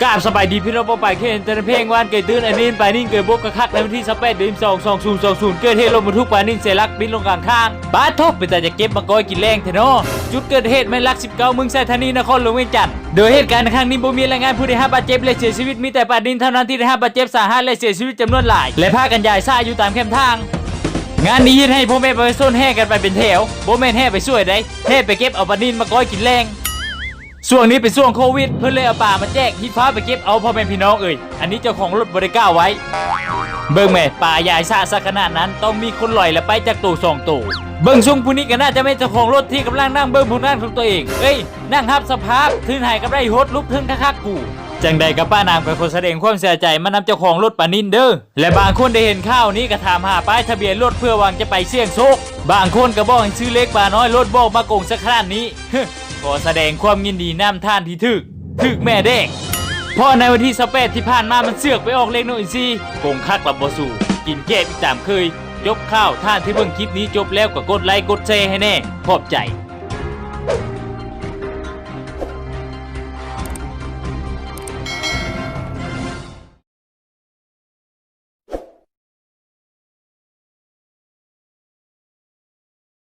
ກາບສະບາຍດີພີ່ນ້ອງປ້ອງປາຍ ຄືເຫັນແຕ່ໃນເພງ ວານເກີດຕື່ນ ອັນນີ້ປານິນເກີດບົກກະຄັກ ໃນວັນທີຊາວແປດ ເດືອນສິບສອງ ສອງພັນຊາວສອງ ເກີດເຫດລົດບັນທຸກປານິນເສຍຫຼັກປິດລົງກາງທາງ. ປາດໂທ້ ເປັນຕາຈະເຈັບມາກ້ອຍກິນແລງແທ້ນໍ. ຈຸດເກີດເຫດແມ່ນຫຼັກສິບເກົ້າ ເມືອງໄຊທານີ ນະຄອນຫຼວງວຽງຈັນ. ໂດຍເຫດການໃນຄັ້ງນີ້ບໍ່ມີລາຍງານຜູ້ໄດ້ຮັບບາດເຈັບ ແລະ ເສຍຊີວິດ, ມີແຕ່ປານິນເທົ່ານັ້ນທີ່ໄດ້ຮັບບາດເຈັບສາຫັດ ແລະ ເສຍຊີວິດຈຳນວນຫຼາຍ ແລະ ພາກັນຢາຍສາຢູ່ຕາມແຄມທາງ. ງານນີ້ເຮັດໃຫ້ພໍ່ແມ່ປະຊາຊົນແຫ່ກັນໄປເປັນແຖວ, ບໍ່ແມ່ນແຫ່ໄປຊ່ວຍໃດ, ແຫ່ໄປເກັບເອົາປານິນມາກ້ອຍກິນແລງ. ຊ່ວງນີ້ເປັນຊ່ວງໂຄວິດ ເພິ່ນເລີຍເອົາປາມາແຈກ, ຮີບຟ້າວໄປເກັບເອົາ ພໍ່ແມ່ພີ່ນ້ອງເອີຍ. ອັນນີ້ເຈົ້າຂອງລົດບໍ່ໄດ້ກ່າວໄວ້. ເບິ່ງແມ້ ປາຢາຍສາສັກຂະໜາດນັ້ນ ຕ້ອງມີຄົນລອຍລະໄປຈັກໂຕສອງໂຕ. ເບິ່ງຊົງຜູ້ນີ້ກໍໜ້າຈະແມ່ນເຈົ້າຂອງລົດທີ່ກຳລັງນັ່ງເບິ່ງຜົນງານຂອງຕົວເອງ. ເອີຍ ນັ່ງຮັບສະພາບ ທຶນຫາຍກັບໄດ້ໂຫດ ລຸກທຶນຄັກໆ ກູ. ຈັ່ງໃດກໍປະນາມ ກໍຂໍສະແດງຄວາມເສຍໃຈມານຳເຈົ້າຂອງລົດປານິນເດີ. ແລະ ບາງຄົນໄດ້ເຫັນຂ່າວນີ້ກໍຖາມຫາປ້າຍທະບຽນລົດ ເພື່ອຫວັງຈະໄປສ່ຽງໂຊກ. ບາງຄົນກໍບອກໃຫ້ຊື້ເລກປານ້ອຍ ລົດບອກມາໂກງສັກຂະໜາດນີ້. ຂໍສະແດງຄວາມຍິນດີນຳທ່ານທີ່ຖືກ, ຖືກແມ່ແດກ. ເພາະໃນວັນທີຊາວແປດ ທີ່ຜ່ານມາ ມັນເຊືອກໄປອອກເລກນົກອິນຊີ. ໂກງຄັກລະບໍ່ສູ້, ກິນແກບອີກຕາມເຄີຍ. ຈົບຂ່າວ, ທ່ານທີ່ເບິ່ງຄລິບນີ້ຈົບແລ້ວກໍກົດໄລກົດແຊໃຫ້ແດ່. ຂອບໃຈ.